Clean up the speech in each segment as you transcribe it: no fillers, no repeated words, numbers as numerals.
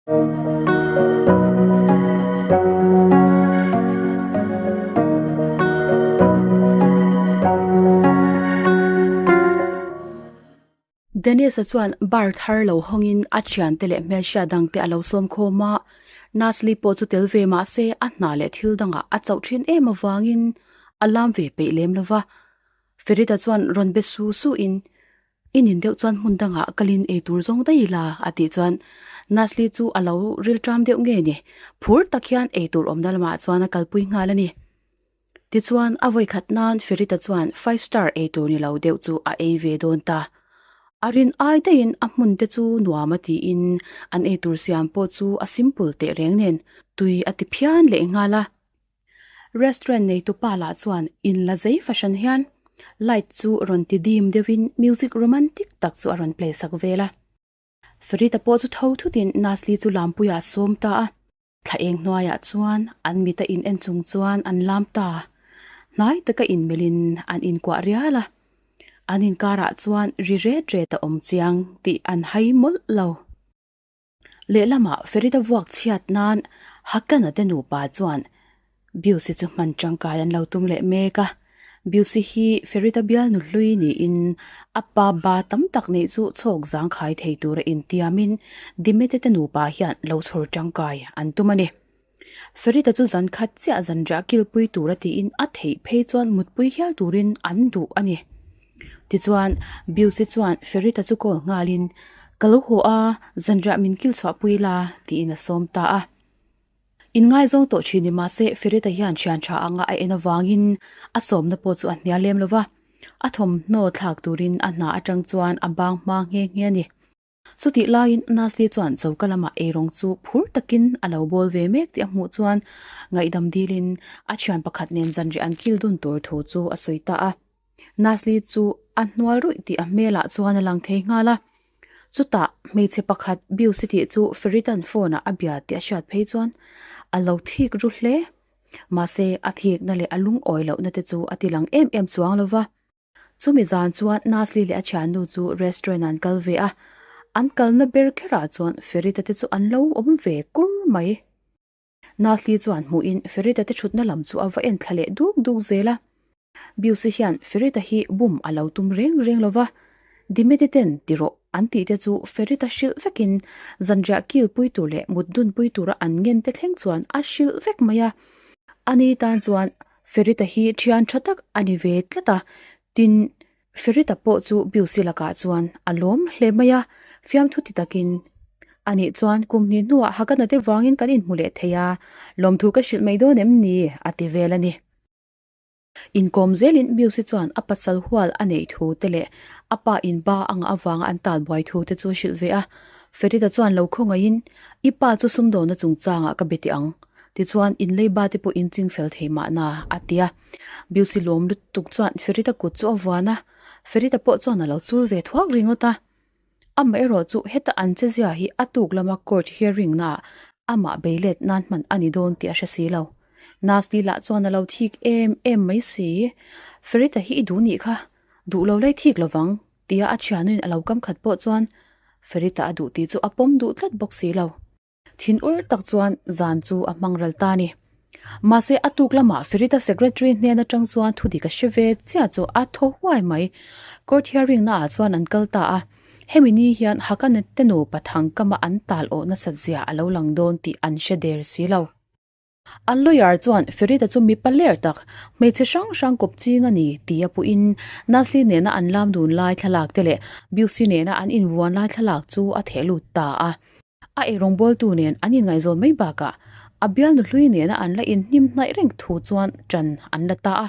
Dennis-a chuan bar thar lo hawngin a thiante leh hmelhriat dangte a lo sawm khawm a, Nasli pawh chu tel ve mah se a hna leh thil dangah a chauh thin em avangin a lam ve peih lem lo va. Ferita chuan rawn be su su in, I nin deuh chuan hmun dangah kalin ei tur zawng daih ila a tih chuan Nasli chu a lo rilṭam deuh nge ni, phur tak hian ei tur awmna lamah chuan a kalpui nghal a ni. Tichuan a vawikhat nan Ferita chuan five star ei tur ni lo deuh chu a ei ve dawn ta. A rin ai daihin a hmun te chu nuam a tiin an ei tur siam pawh chu a simple teh reng nen tui a ti phian leh nghal a. Restaurant neitupa lah chuan in la zei fahran hian light chu rawn ti dim deuhin music romantic tak chu a rawn play sak vel a. Ferita pawh chu tho thutin Nasli chu lampuiah a sawm ta a. Thla eng hnuaiah chuan an mita in en chung chuan an lam ta. Hnai taka inmelhin an inkuah rial a. An inkarah chuan ri ret ret a awm chiang tih an hai mawlh lo. Lehlamah Ferita vuak chhiat nan Hakana te nupa chuan Biusi chu hman tangkai an lo tum leh mek a. Biusi hi Ferita bialnu hlui niin a pa ba tam tak neih chu chhawk zangkhai thei tura intiamin Dimete te nupa hian lo chhawr tangkai an tum a ni. Ferita chu zan khat chiah zanriah kilpui tura tiin a theih phei chuan mutpui hial turin an duh a ni. Tichuan, Biusi chuan Ferita chu call nghalin, Ka lo haw a, zanriah min kil chhuahpui la, tiin a sawm ta a. Inngaizawng tawh thin ni mahse Ferita hian thian tha anga a en avangin a sawmna pawh chu a hnial lem lo va, a thawmhnaw thlak turin a hna atang chuan a bang hma nghe nghe a ni. Chutih laiin Nasli chuan choka lamah eirawng chu phur takin a lo bawl ve mek tih a hmuh chuan ngaihdam dilin a thian pakhat nen zanriah an kil dun tur thu chu a sawi ta a. Nasli chu a hnual ruih tih a hmelah chuan a lang thei nghal a. Chutah hmeichhe pakhat Biusi tih chu Feritan phone ah a bia tih a hriat phei chuan a lo thik ru hle. Mahse a thikna leh a lungawi lohna te chu a ti lang em em chuang lo va. Chumi zan chuan Nasli leh a thiannu chu restaurant ah an kal ve a, an kalna ber kherah chuan Ferita te chu an lo awm ve kur mai. Nasli chuan hmuhin Ferita te thutna lam chu a va en thla leh duk duk zel a. Biusi hian Ferita hi bum a lo tum reng reng lo va, Dimete ten ti rawh an tih te chu Ferita hrilh vekin zanriah kil pui tur leh mut dun pui tura an ngen te thleng chuan a hrilh vek mai a. Ani tan chuan Ferita hi thian tha tak a ni ve tlat a, tin Ferita pawh chu Biusi lakah chuan a lawm hle mai a, fiamthu ti takin a nih chuan kum hnih hnuah Hakana te vangin kan inhmu leh thei a, lawmthu ka hrilh mai dawn em ni? a ti vel a ni. Inkawm zelin Biusi chuan a pasal hual a neih thu te leh a pa in ba a ngah avanga an tal buai thu te chu a hrilh ve a, Ferita chuan lo khawngaihin I pa chu sumdawnna chungchangah ka be teh ang Tichuan, in leiba te pawh in ching fel thei mahna, a ti a. Biusi lawm lutuk chuan Ferita kut chu a vuan a, Ferita pawh chuan a lo chul ve thuak ringawt a. Amaherawh chu heta an che zia hi a tuk lama court hearing naah amah bei let nan hman a ni dawn tih a hre si lo. Nasli lah chuan a lo thik em em mai si. Ferita hi i duh nih kha, duh lo lei thik lovang, tia a thianuin a lo kam khat pawh chuan Ferita a duh tih chu a pawm duh tlat bawk si lo. Thin ur tak chuan zan chu a hmang ral ta a ni. Mahse a tuk lamah Ferita secretary hnen atang chuan thu dik a hre ve chiah chu a thaw huai mai. Court hearing naah chuan an kal ta a, hemi ni hian Hakanet te nupa thangkama an tal awh nasat zia a lo lang dawn tih an hre der si lo. An lawyer chuan Ferita chu mipa ler tak, hmeichhe hrang hrang kawp ching a ni tih a puhin Nasli nena an lam dun lai thlalak te leh Biusi nena an invuan lai thlalak chu a theh lut ta a. A eirawngbawltu nen an inngaihzawn mai bakah a bialnu hlui nena an la inhnim hnaih reng thu chuan ṭan an la ta a.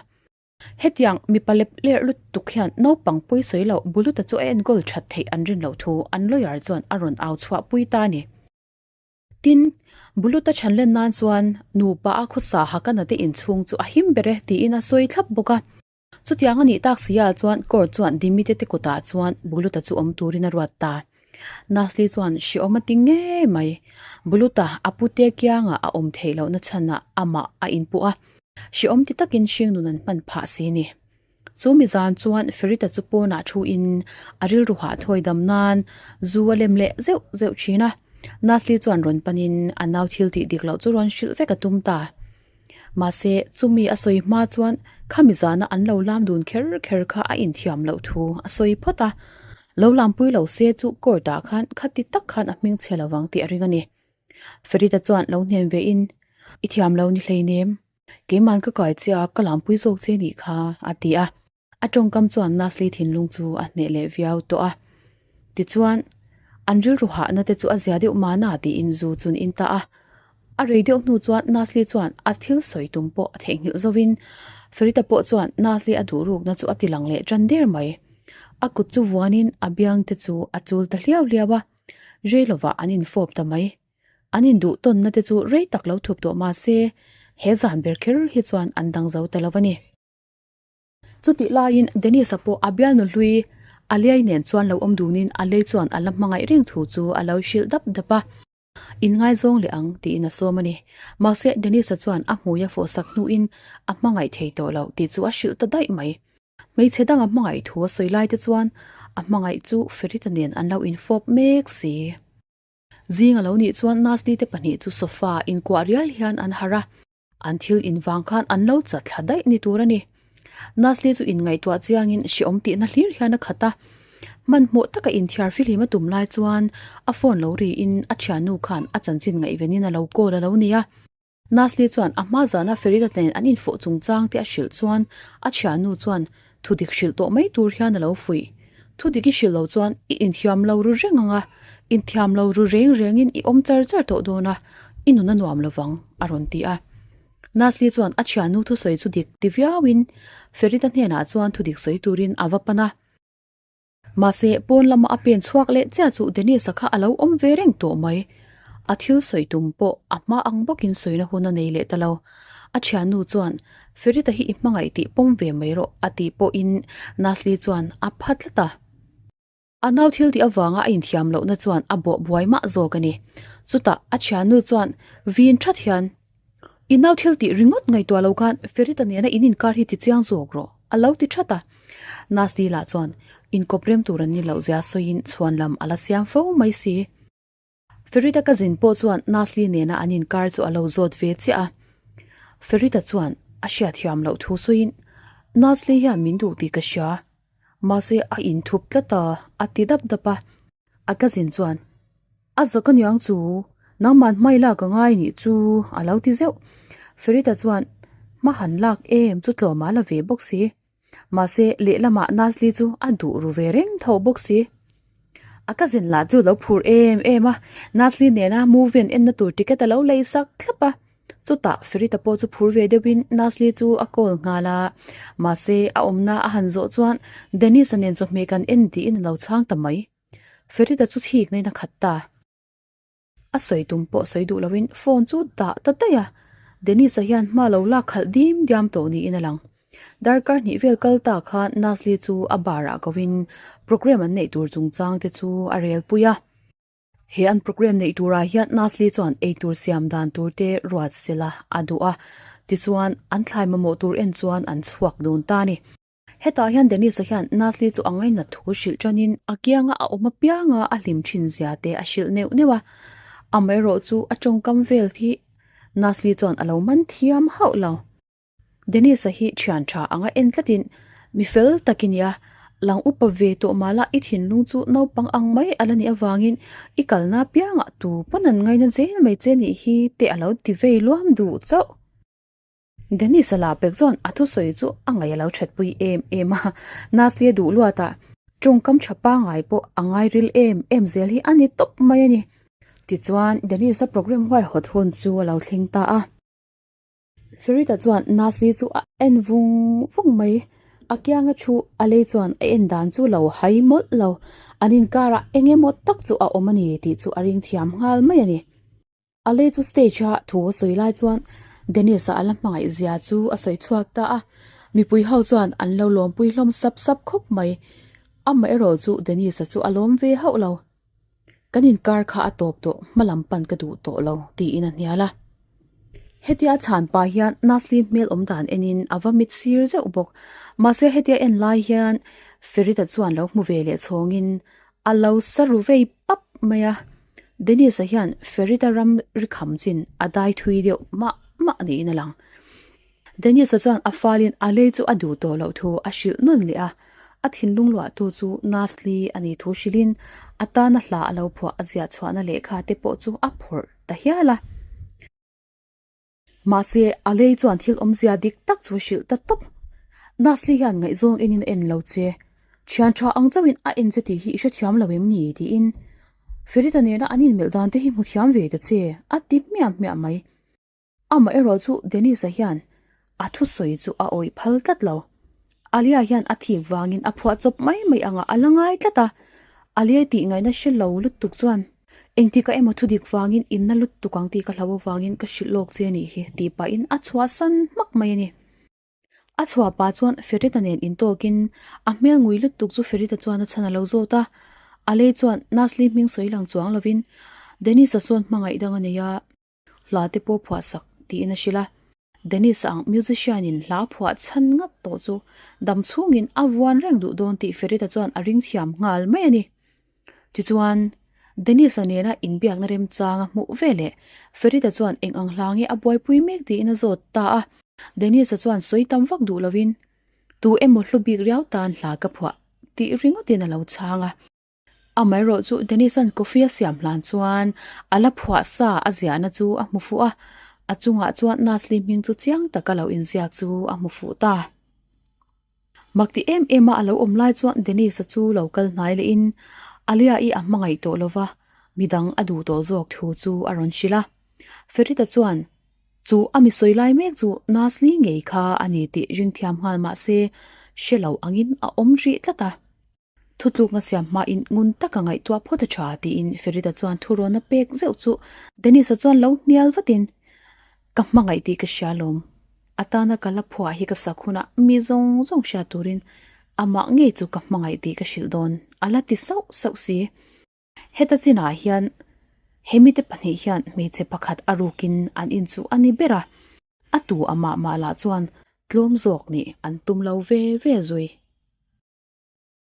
Hetiang mipa lep lerh lutuk hian naupang pawi sawi loh Buluta chu a enkawl ṭhat theih an rin loh thu an lawyer chuan a rawn au chhuah pui ta a ni. Tin, Buluta chhanlen nan chuan nupa a khawsa Hakana te inchhung chu a him ber e tiin a sawi thlap bawk a. Chutiang a nih tak si ah chuan court chuan Dimite te kutah chuan Buluta chu awm turin a ruat ta. Nasli chuan hreawm a ti ngei mai. Buluta a pute kiangah a awm theih lohna chhanah amah a inpuh a, hreawm ti takin hringnun an hman phah si ni. Chu mi zan chuan Ferita chu pawnah thu in a rilru hah thawi dam nan zu a lem leh zeuh zeuh thin a. Nasli chuan rawn panin a nau thil tih dik loh chu rawn hrilh vek a tum ta. Mahse, chumi a sawi hma chuan khami zana an lo lam dun kher kher kha a inthiam loh thu a sawi phawt a. Lo lampui lo se chu court ah khan khati tak khan a hming chhe lovang tih a ring a ni. Farida chuan lo hnem ve in, I thiam lo ni hleinem, keiman ka kai che a, ka lampui zawk che nih kha, a ti a. A tawngkam chuan Nasli thinlung chu a hneh leh viau tawh a. Tichuan, an rilru hahna te chu a zia deuh mahna tiin zu chun in ta a. A rei deuh hnu chuan Nasli chuan a thil sawi tum pawh a theihnghilh zovin Farida pawh chuan Nasli a duh rukna chu a ti lang leh tan der mai. A kut chu vuanin a biang te chu a chul ta hliau hliau a, rei lovah an infawp ta mai. An induh tawnna te chu rei tak lo thup tawh mah se, he zan ber kher hi chuan an dang zo ta lo a ni. Chutih laiin Dennis-a pawh a bialnu hlui Aliai nen chuan lo awm dunin Alei chuan a la hmangaih reng thu chu a lo hrilh dap dap a. Inngaizawng leh ang tiin a sawm a ni. Mahse Dennis-a chuan a hmui a fawhsak hnuin a hmangaih thei tawh lo tih chu a hrilh ta daih mai. Hmeichhe danga hmangaih thu a sawi lai te chuan a hmangaih chu Ferita nen an lo infawp mek si. Zing a lo nih chuan Nasli te pahnih chu sofa inkuah rial hian an harh a. An thil invang khan an lo chat thla daih ni tur a ni. Nasli chu inngaihtuah chiangin hreawm tihna hlir hian a khat a. Hmanhmawh taka inthiar fihlim a tum lai chuan a phone lo riin a thiannu khan a chanchin ngaihvenin a lo call a lo ni a. Nasli chuan a hma zana Ferida nen an infawh chungchang te a hrilh chuan a thiannu chuan thudik hrilh tawh mai tur hian a lo fuih. Thudik i hrilh lo chuan i inthiam lo ru reng ang a, inthiam lo ru reng rengin i awm char char tawh dawn a, i nun a nuam lo vang, a rawn ti a. Nasli chuan a thiannu thusawi chu dik ti viauin Ferita hnenah chuan thudik sawi turin a va pan a. Mahse, pawn lama a pen chhuak leh chiah chu Dennis-a kha a lo awm ve reng tawh mai. A thil sawi tum pawh a hma ang bawkin sawina hun a nei leh ta lo. A thiannu chuan, Ferita hi i hmangaih tih pawm ve mai rawh, a tih pawhin Nasli chuan a pha tlat a. A nau thil tih avanga a inthiam lohna chuan a bawh buai mah zawk a ni. Chutah a thiannu chuan vin that hian, I nau thil tih ringawt ngaihtuah lo khan Ferita nena in inkar hi ti chiang zawk rawh, a lo ti that a. Nasli lah chuan inkawp rem tur an ni loh zia sawiin chhuan lam a la siam fo mai si. Ferita ka zin pawh chuan Nasli nena an inkar chu a lo zawt ve chiah a. Ferita chuan a hriatthiam loh thu sawiin, Nasli hian min duh tih ka hria. Mahse a inthup tlat a, a ti dap dap a. A cousin chuan, A zak aniang chu, nangman hmai lak a ngai nih chu, a lo ti zeuh. Ferita chuan, Hma han lak em chu tlawm a la ve bawk si. Mahse, lehlamah Nazli chu a duh ru ve reng tho bawk si. A cousin lah chu lo phur em em a, Nazli nena movie an enna tur ticket a lo lei sak thlap a. Chutah Ferita pawh chu phur ve deuhin Nazli chu a call nghal a, mahse a awmna a han zawh chuan Dennis-a nen chawhmeh kan en tiin a lo chhang ta mai. Ferita chu thik nain a khat ta. A sawi tum pawh sawi duh loin phone chu dah ta daih a, Dennis-a hian hma lo lak khalh dim diam tawh niin a lang. Darkar hnih vel kal ta khan Nazli chu a bar ah koin programme an neih tur chungchang te chu a rel pui a. He an programme neih turah hian Nasli chuan eitur siam dan tur te ruat sela a duh a, tichuan an thlai mamawh tur en chuan an chhuak dun ta a ni. Hetah hian Dennis-a hian Nasli chu a ngainat thu hrilh tanin a kianga a awm apianga a hlim thin zia te a hrilh neuh neuh a, amaherawhchu a tawngkam vel hi Nasli chuan a lo man thiam hauh lo. Dennis-a hi thian tha anga en tlatin, Mi fel tak i nia, lang upa ve tawh mahla i thinlung chu naupang ang mai a la nih avangin i kalna piangah tu pawn an ngaina zel mai che nih hi te a lo ti vei luam duh chauh. Dennis-a lah pek chuan a thusawi chu a ngaih a lo thatpui em em a, Nasli-a duh luatah tawngkam tha pangngai pawh a ngairil em em zel hi a ni tawp mai a ni. Tichuan Dennis-a programme huaihawt hun chu a lo thleng ta a. Ferita chuan Nasli chu a en vung vung mai. A kianga thu a lei chuan a en dan chu lo hai mawlh lo. An inkarah eng emaw tak chu a awm a ni tih chu a ring thiam nghal mai a ni. A lei chu stage a thu a sawi lai chuan Dennis-a a la hmangaih zia chu a sawi chhuak ta a. Mipui ho chuan an lo lawmpui hlawm sap sap khawp mai. Amaherawh chu Dennis-a chu a lawm ve hauh lo. Kan inkar kha a tawp tawh, hma lam pan ka duh tawh lo, tiin a hnial a. Hetia chhan pah hian Nasli hmel awm dan enin a va mit sir zeuh bawk. Mahse hetia en lai hian Ferita chuan lo hmu ve leh chhawngin a lo sa ru vei pap mai a. Dennis-a hian Ferita ram ri kham chin a dai thui deuh mah mah niin a lang. Dennis-a chuan a falin a lei chu a duh tawh loh thu a hrilh nawn leh a, a thinlung luahtu chu Nasli a nih thu hrilhin a tana hla a lo phuah a ziah chhuahna lehkha te pawh chu a phawrh ta hial a. Mahse, a lei chuan thil awmzia dik tak chu a hrilh ta tawp. Nasli hian ngaihzawng enin a en lo che. Thian tha ang chauhin a en che tih hi i hrethiam lo em ni? tiin Ferita nena an inmelh dan te hi hmu thiam ve ta che, a ti hmiah hmiah mai. Amaherawh chu Dennis-a hian a thusawi chu a awih phal tlat lo. Alia hian a thik vangin a phuah chawp mai mai anga a la ngai tlat a, Alia tih ngaihna hre lo lutuk chuan engtikah emaw thudik vangin inna lutuk ang tih ka hlau avangin ka hrilh lawk che a nih hi tih pahin a chhuahsan hmak mai a ni. A chhuah pah chuan Ferita nen intawkin a hmel ngui lutuk chu Ferita chuan a chhan a lo zawt a, A lei chuan Nasli hming sawi lang chuang lovin Dennis-a chuan hmangaih dang a nei a, hla te pawh phuah sak tiin a hrilh a. Dennis ang musician in hla phuah chhan ngat tawh chu dam chhungin a vuan reng duh dawn tih Ferita chuan a ring thiam nghal mai a ni. Tichuan, Dennis-a nena inbiakna remchang a hmuh veleh Ferita chuan eng ang hla nge a buaipui mek tiin a zawt ta a. Dennis-a chuan sawi tam vak duh lovin, Tu emaw hlu bik riau tan hla ka phuah tih ringawtin a lo chhang a. Amaherawh chu Dennis-a'n coffee a siam hlan chuan a la phuah sa a ziahna chu a hmu fuh a, a chungah chuan Nasli hming chu chiang taka lo inziak chu a hmu fuh ta. Mak ti em em a a lo awm lai chuan Dennis-a chu lo kal hnai lehin Alia-i a hmangaih tawh lova midang a duh tawh zawk thu chu a rawn hrilh a. Ferita chuan chu a mi sawi lai mek chu Nasli ngei kha a ni tih ringthiam nghal mah se hre lo angin a awm rih tlat a. Thutlukna siam hmain ngun taka ngaihtuah phawt a tha tiin Ferita chuan thurawn a pek zeuh chu Dennis-a chuan lo hnial vatin, Ka hmangaih tih ka hria lawm. A tana ka la phuah hi ka sak hunah mi zawng zawng hriat turin amah ngei chu ka hmangaih tih ka hrilh dawn a la ti sauh sauh si. Heta chinah hian he mite pahnih hian hmeichhe pakhat a rukin an inchuh a ni ber a, a tu amah mah lah chuan tlawm zawk nih an tum lo ve ve zui.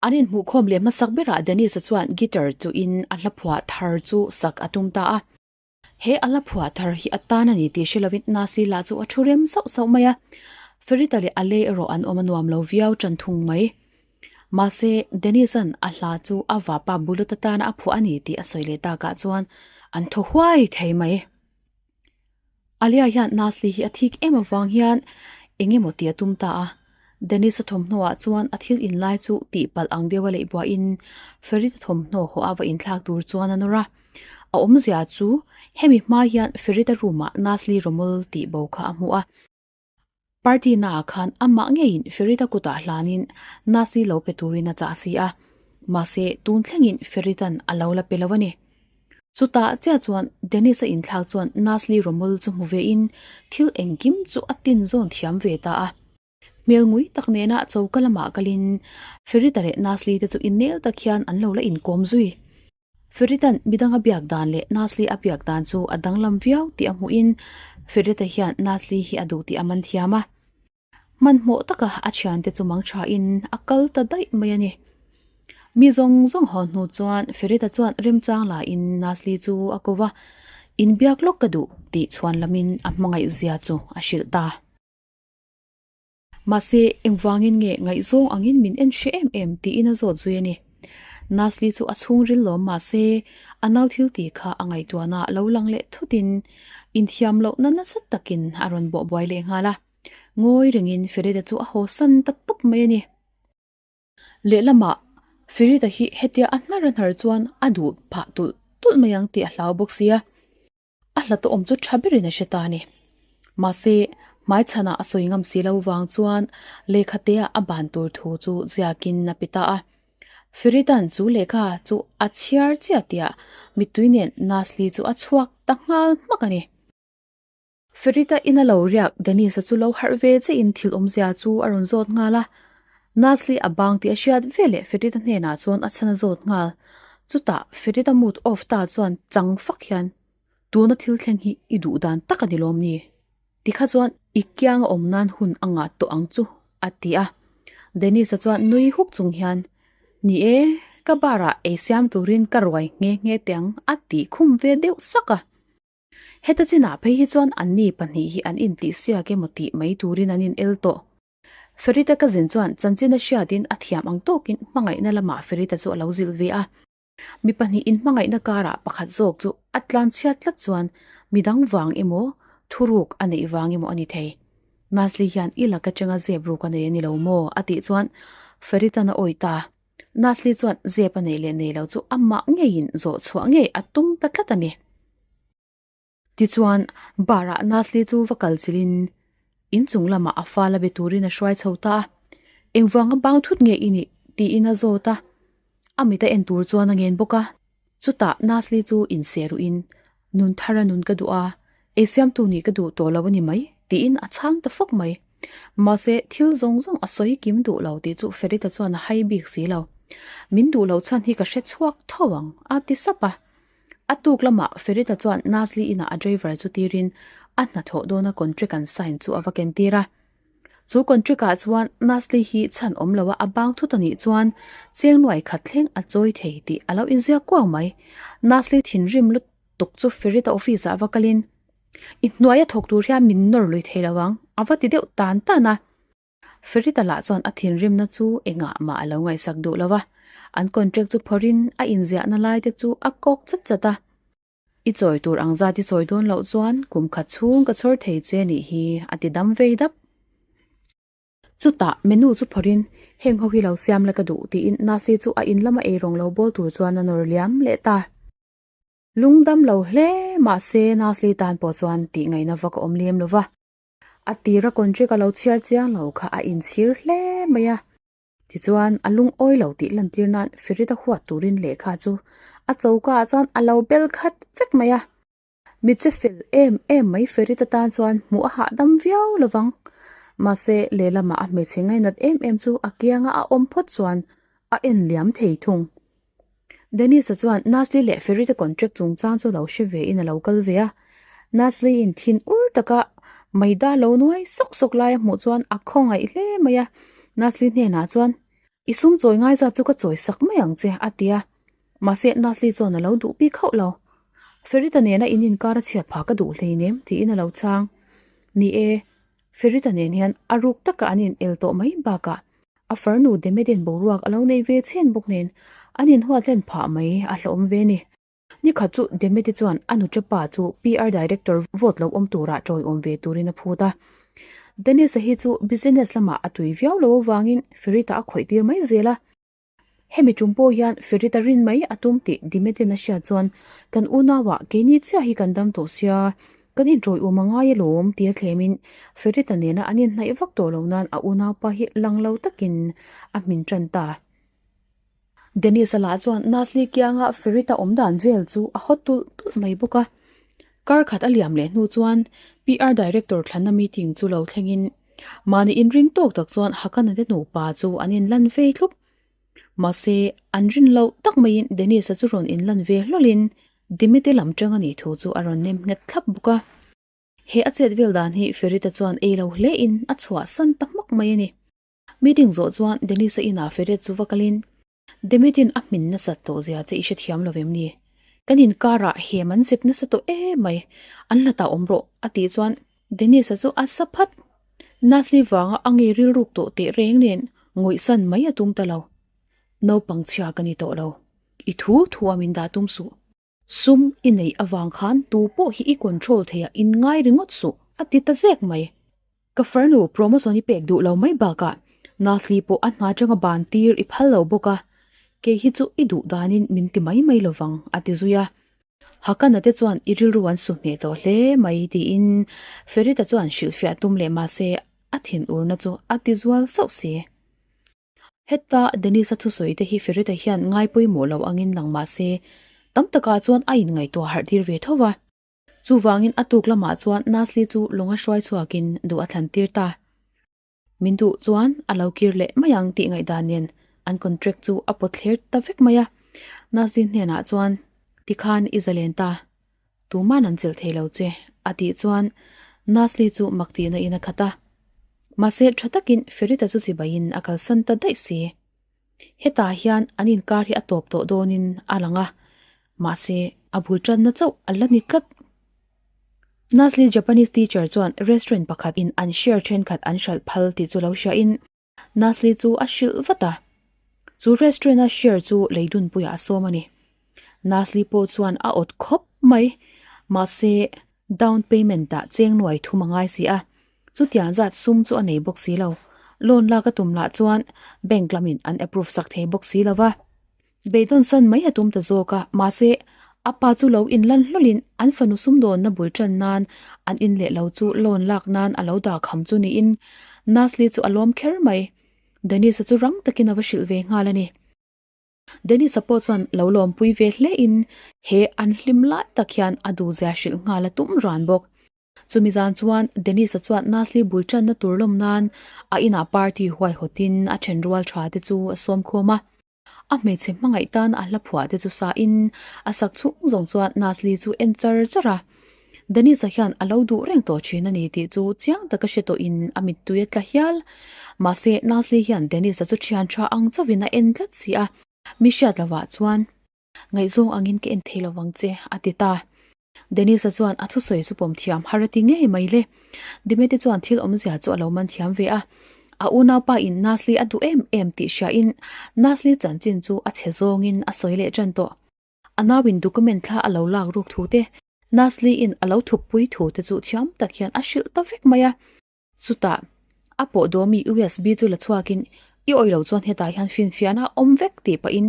An inhmuhkhawm leh hmasak berah Dennis-a chuan guitar chuhin a hla phuah thar chu sak a tum ta a. He a hla phuah thar hi a tan a ni tih hre lovin Nasi lah chu a thu rem sauh sauh mai a. Ferita leh Ale erawh an awm a nuam lo viau tan thung mai. Mahse, Dennis-a'n a hla chu a vapa Bulut atana a phuah a ni tih a sawi leh takah chuan an thaw huai thei mai. Alia hian Nasli hi a thik em avang hian eng emaw tih a tum ta a, Dennis-a thawmhnaw ah chuan a thil inlai chu tihpalh ang deuha leih buahin Ferit-a thawmhnaw haw a va inthlak tur chuan a nawr a. A awmzia chu hemi hma hian Ferit-a room-ah Nasli rawmawl tih bo kha a hmu a. Party naah khan amah ngeiin Ferita kutah hlanin Nasi lo pe turin a chah si a, mahse tun thlengin Ferita'n a lo la pe lo a ni. Chutah chiah chuan Dennis-a inthlak chuan Nasli rawmawl chu hmu vein thil engkim chu a tin zawn thiam ve ta a. Hmel ngui tak nena choka lamah kalin Ferita leh Nasli te chu innel tak hian an lo la inkawm zui. Ferita'n midang a biak dan leh Nasli a biak dan chu a danglam viau tih a hmuhin Ferita hian Nasli hi a duh tih a man thiam a. Hmanhmawh taka a thiante chu mang thain a kal ta daih mai a ni. Mi zawng zawng haw hnu chuan Ferita chuan remchang lain Nasli chu a ko va, Inbiak lawk ka duh tih chhuan lamin a hmangaih zia chu a hrilh ta. Mahse, engvangin nge ngaihzawng angin min en hre em em tiin a zawt zui a ni. Nasli chu a chhungril lawm mahse, a nau thil tih kha a ngaihtuahna lo lang leh thutin inthiam lohna nasa takin a rawn bawh buai leh nghal a. Ngawi rengin Ferida chu a haw san ta tawp mai a ni. Lehlamah, Ferida hi hetia a hnar a hnar chuan a duh phah tulh tulh mai ang tih a hlau bawk sia. A hla tawh awm chu tha berin a hre ta a ni. Mahse, hmaichhanah a sawi ngam si lo vang chuan lehkhatea a ban tur thu chu ziakin a pe ta a. Feridan chu lehkha chu a chhiar chiah tihah mittui nen Nasli chu a chhuak ta nghal hmak a ni. Ferita ina lo riak Dennis-a chu lo harh ve chiahin thil awmzia chu a rawn zawt nghal a. Nasli a bang tih a hriat veleh Ferita hnenah chuan a chhan a zawt nghal. Chutah Ferita mood off ta chuan chang fak hian, Tuna thil thleng hi i duh dan tak a ni lawm ni? Tikha chuan i kiang a awm nan hun a ngah tawh ang chu, a ti a. Dennis-a chuan nui huk chung hian, Ni e, Ka bar ah ei siam turin ka ruai nghe nghe teh ang a tih khum ve deuh sak a. Heta chinah phei hi chuan anni pahnih hi an intihsiak emaw tih mai turin an in el tawh. Ferita cousin chuan chanchin a hriatin a thiam ang tawkin hmangaihna lamah Ferita chu a lo zilh ve a. Mi pahnih inhmangaihna karah pakhat zawk chu a tlanchhiat tlat chuan midang vang emaw thuruk a neih vang emaw a ni thei. Nasli hian i lak atanga zep ruk a nei a ni lo maw? a tih chuan Feritan a awih ta. Nasli chuan zep a neih leh nei lo chu amah ngeiin zawh chhuah ngei a tum ta tlat a ni. Tichuan, bar-ah Nasli chu va kal chilhin inchung lamah a fal a be turin a hruai chho ta a. Engvanga bang thut nge i nih? tiin a zawt a. A mit a en tur chuan a ngen bawk a. Chutah Nasli chu inse ruhin, Nun thar a nun ka duh a, eisiamtu nih ka duh tawh lo a ni mai, tiin a chhang ta fawk mai. Mahse, thil zawng zawng a sawi kim duh lo tih chu Ferita chuan a hai bik si lo. Min duh loh chhan hi ka hre chhuak tho ang, a ti sap a. A tuk lamah Ferita chuan Nazli inah a driver chu tirin a hnathawh dawna contract an sign chu a va ken tir a. Chu contract ah chuan Nazli hi chhan awm loa a bang thut a nih chuan cheng nuai khat thleng a chawi thei tih a lo inziak kuau mai. Nazli thinrim lutuk chu Ferita office ah va kalin, I hnuaia thawk tur hian min nawr lui thei lo ang, a va ti deuh tan tan a. Ferita lah chuan a thinrimna chu engah mah a lo ngaihsak duh lo va, an contract chu phawrhin a inziahna lai te chu a kawk chat chat a. I chawi tur ang zat i chawi dawn loh chuan kum khat chhung ka chhawr thei che nih hi a ti dam vei dap. Chutah menu chu phawrhin heng ho hi lo siam la ka duh tiin Nasli chu a in lama eirawng lo bawl tur chuan a nawr liam leh ta. Lungdam lo hle mahse Nasli tan pawh chuan tih ngaihna vak a awm lem lo va. A tira contract a lo chhiar chiang lo kha a inchhir hle mai a. Tichuan, a lungawi lo tih lantir nan Ferita huat turin lehkha chu a choka ah chuan a lo bel khat vek mai a. Mi che fel em em mai Ferita tan chuan hmuh a hahdam viau lovang. Mahse, lehlamah a hmeichhe ngainat em em chu a kianga a awm phawt chuan a en liam thei thung. Dennis-a chuan Nasli leh Ferita contract chungchang chu lo hre ve in a lo kal ve a. Nasli-in thin ur taka Maida lo nuai sawk sawk lai a hmuh chuan a khawngaih hle mai a. Nasli hnenah chuan, I sum chawi ngai zat chu ka chawi sak mai ang che, a ti a. Mahse, Nasli chuan a lo duh bik hauh lo. Ferita nena in inkar a chhiat phah ka duh hleinem, tiin a lo chhang. Ni e, Ferita nen hian a ruk taka an in el tawh mai bakah A farnu Demedin boruak a lo nei ve chhen bawk nen an inhuat hlen phah mai a hlawm ve ni. Nikhat chu Demedi chuan a nuṭa pa chu PR Director vote lo awm turah ṭawiawm ve turin a phut a. Dennis-a hi chu business lamah a tui viau lo avangin Ferita a khawih tir mai zel a. Hemi ṭum pawh hian Ferita rin mai a tum tih Demedin a hriat chuan kan unauah keini chiah hi kan dam tawh sia, Kan inṭawiawm a ngai alawm tia thlemin Ferita nena an inhnaih vak tawh lo nan a unaupa hi lang lo takin a hmin ṭan ta. Dennis-a lah chuan Nazli kianga Ferita awm dan vel chu a hawt tulh tulh mai bawk a. Kar khat a liam leh hnu chuan PR Director thlanna meeting chu lo thlengin mahni inring tawk tak chuan Hakana te nupa chu an inlan vei thlup. Mahse, an rin loh tak maiin Dennis-a chu rawn inlan ve hlawlhin Dimite lam tang a nih thu chu a rawn nem nghet thlap bawk a. He a chet vel dan hi Ferita chuan ei lo hle in a chhuah san ta hmak mai a ni. Meeting zawh chuan Dennis-a inah Ferit chu va kalin, Dimitin a hmin nasat tawh zia che i hrethiam lo em ni? Kan inkarah hem an zep nasa tawh em mai, an hlatah awm rawh, a tih chuan Dennis-a chu a sa phat. Nasli vanga a ngei rilruk tawh teh reng nen ngawihsan mai a tum ta lo. Naupang chhia ka ni tawh lo. I thu thu a min dah tum suh. Sum i neih avang khan tu pawh hi i control thei a in ngai ringawt suh, a ti ta zek mai. Ka farnu promotion i pek duh lo mai bakah Nasli pawh a hna atanga ban tir i phal lo bawk a, kei hi chu i duh danin min ti mai mai lovang, a ti zui a. Hakana te chuan i rilru an su hneh tawh hle mai tiin Ferita chuan hrilhfiah tum leh mahse a thinurna chu a ti zual sauh si. Heta Dennis-a thusawi te hi Ferita hian ngai pawimawh lo angin lang mah se, tam takah chuan a inngaihtuah harh tir ve tho va. Chuvangin a tuk lamah chuan Nasli chu lawng a hruai chhuakin duh a thlan tir ta. Min duh chuan a lo kir leh mai ang tih ngaihdan nen an contract chu a pawt thler ta vek mai a. Nasli hnenah chuan, Tikhan i zalen ta, Tuman an chelh thei lo che, a tih chuan Nasli chu mak tihna in a khat a. Mahse, tha takin Ferita chu chibaiin a kalsan ta daih si. Hetah hian an inkar hi a tawp tawh dawnin a lang a, mahse a bul tanna chauh a la ni tlat. Nasli Japanese teacher chuan restaurant pakhat in an share thenkhat an hralh phal tih chu lo hria in Nasli chu a hrilh vat a. Chu restaurant a share chu leidunpuiah a sawm a ni. Nasli pawh chuan a awt khawp mai, mahse down payment ah cheng nuai thum a ngai si a, chutiang zat sum chu a nei bawk si lo. Loan lak a tum lah chuan bank lamin an approve sak thei bawk si lo va. Beidawn san mai a tum ta zawk a, mahse a pa chu lo inlan hlawlin an fanu sumdawnna bul tan nan an in leh lo chu loan lak nan a lo dah kham chu niin Nasli chu a lawm kher mai. Dennis-a chu rang takin a va hrilh ve nghal a ni. Dennis-a pawh chuan lo lawmpui ve hle in he an hlim lai tak hian a duhzia hrilh nghal a tum ran bawk. Chumi zan chuan Dennis-a chuan Nasli bul tanna tur lawm nan a inah party huaihawtin a then rual tha te chu a sawm khawm a. A hmeichhe hmangaih tan a hla phuah te chu sa in a sak chhung zawng chuan Nasli chu en char char a. Dennis-a hian a lo duh reng tawh thin a ni tih chu chiang taka hre tawhin a mittui a tla hial. Mahse, Nasli hian Dennis-a chu thian tha ang chauhin a en tlat si a, mi hriat lovah chuan ngaihzawng angin ka en thei lovang che a ti ta. Dennis-a chuan a thusawi chu pawm thiam har a ti ngei mai le. Dimete chuan thil awmzia chu a lo man thiam ve a. A unaupa in Nasli a duh em em tih hriain Nasli chanchin chu a chhe zawngin a sawi leh tan tawh. A nauin document thla a lo lak ruk thu te, Nasli in a lo thup pui thu te chu thiam tak hian a hrilh ta vek mai a. Chutah, a pawh dawmi USB chu la chhuakin, I awih lo chuan hetah hian finfiahna a awm vek tih pahin,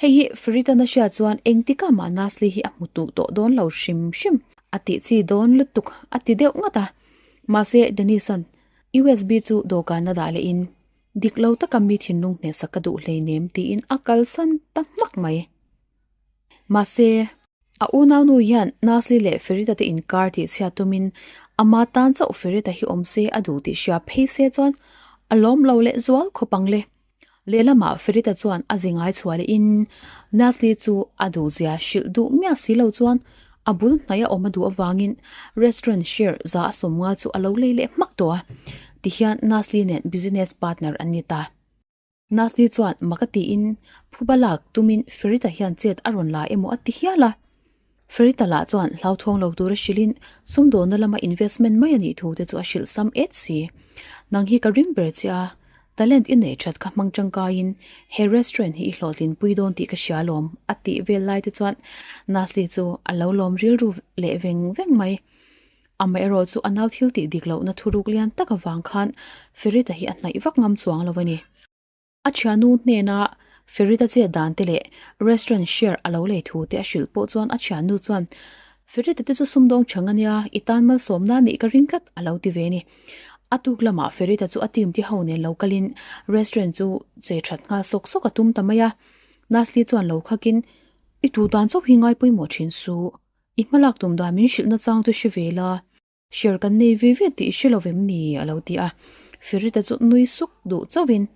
hei hi Faridan a hriat chuan engtikah mah Nasli hi a hmu duh tawh dawn lo hrim hrim a tih chi dawn lutuk a ti deuh ngawt a. Mahse, Dennis-a'n USB chu dawhkan a dah lehin, Dik lo taka mi thinlung hnehsak ka duh hleinem tiin a kalsan ta hmak mai. Mahse, a unaunu hian Nasli leh Ferita te inkar tih chhiat tumin ama tan chauh Ferita hi awm se a duh tih hria phei se chuan a lawm lo leh zual khawp ang le. Lehlamah Ferita chuan a zingai chhuah lehin Nasli chu a duhzia hrilh duh miah si lo chuan a bul hnaih a awm a duh avangin restaurant share za a sawmnga chu a lo lei leh hmak tawh a, tihian Nasli nen business partner an ni ta. Nasli chuan mak a tiin phuba lak tumin Ferita hian chet a rawn la emaw a ti hial a. Ferita lah chuan hlauthawng lo tura hrilhin sumdawnna lama investment mai a nih thu te chu a hrilh sam et si. Nang hi ka ring ber che a, talent i nei that kha hmang tangkaiin he restaurant hi i hlawhtlinpui dawn tih ka hria lawm a tih vel lai te chuan Nasli chu a lo lawm rilru leh veng veng mai. Amaherawh chu a nau thil tih dik lohna thuruk lian tak avang khan Ferita hi a hnaih vak ngam chuang lo a ni. A thiannu hnena Ferita chet dan te leh restaurant share a lo lei thu te a hrilh pawh chuan a thiannu chuan Ferita te chu sumdawng chhang a nia, i tan malsawmna nih ka ring tlat a lo ti ve a ni. A tuk lamah Ferita chu a team te ho nen lo kalin restaurant chu che that nghal sawk sawk a tum ta mai a. Nasli chuan lo khakin, I tu dan chauh hi ngai pawimawh thin suh. I hmalak tum dan min hrilhna chang chu hre ve la, share kan nei ve ve tih i hre lo vem ni? a lo ti a. Ferita chu nui suk duh chauhin,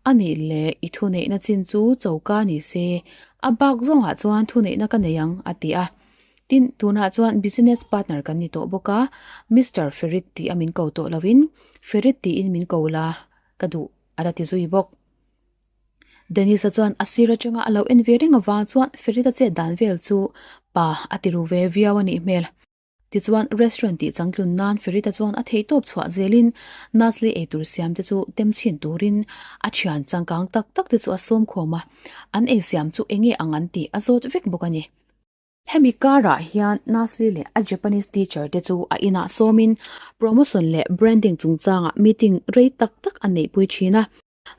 A nih leh i thuneihna chin chu choka ni se, a bak zawngah chuan thuneihna ka nei ang, a ti a. Tin, tunah chuan business partner kan ni tawh bawk a, Mister Ferit tih a min ko tawh lovin Ferit tiin min ko la ka duh, a la ti zui bawk. Dennis-a chuan a sir atanga a lo en ve reng avang chuan Ferita chet dan vel chu pa a ti ru ve viau a nih hmel. Tichuan restaurant tih changtlun nan Ferita chuan a theihtawp chhuah zelin Nasli eitur siam te chu tem chhin turin a thian changkang tak tak te chu a sawm khawm a, an ei siam chu enge ang an tih a zawt vek bawk a ni. Hemi karah hian Nasli leh a Japanese teacher te chu a inah sawmin promotion leh branding chungchangah meeting rei tak tak a neihpui thin a.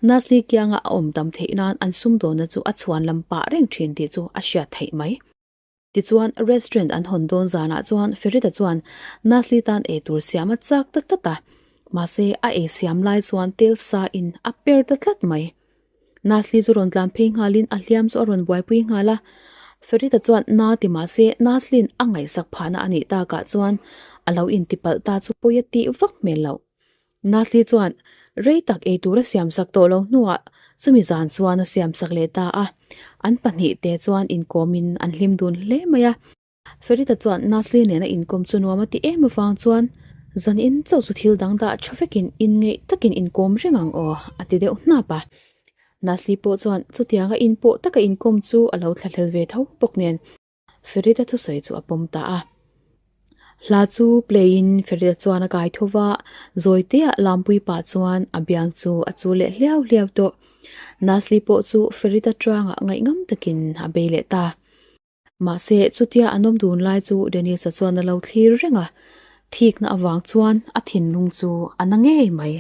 Nasli kianga a awm tam theih nan an sumdawnna chu a chhuan lam pah reng thin tih chu a hriat theih mai. Tichuan restaurant an hawn dawn zanah chuan Ferita chuan Nasli tan eitur siam a chak ta tlat a, mahse a ei siam lai chuan tel sa in a per ta tlat mai. Nasli chu rawn tlan phei nghalin a hliam chu a rawn buaipui nghal a, Ferita chuan na ti mahse Nasli'n a ngaihsak phahna a nih takah chuan a lo intipalh ta chu pawi a tih vak hmel loh. Nasli chuan rei tak ei tur a siamsak tawh lo hnuah chumi zan chuan a siamsak leh ta a, an pahnih te chuan inkawmin an hlim dun hle mai a. Ferita chuan Nasli nena inkawm chu nuam a ti em avang chuan zan in chauh chu thil dang dah tha vekin inngeih takin inkawm reng ang aw a ti deuh hnap a. Nasli pawh chuan chutianga in pawh taka inkawm chu a lo thlahlel ve tho bawk nen Ferita thusawi chu a pawm ta a. Hla chu play in Ferita chuan a kai tho va, Zawitea Lampui pa chuan a biang chu a chu leh hliau hliau tawh. Nasli pawh chu Ferita tangah ngaihngam takin a bei leh ta. Mahse chutia an awm dun lai chu Dennis-a chuan a lo thlir reng a, thikna avang chuan a thinlung chu a na ngei mai.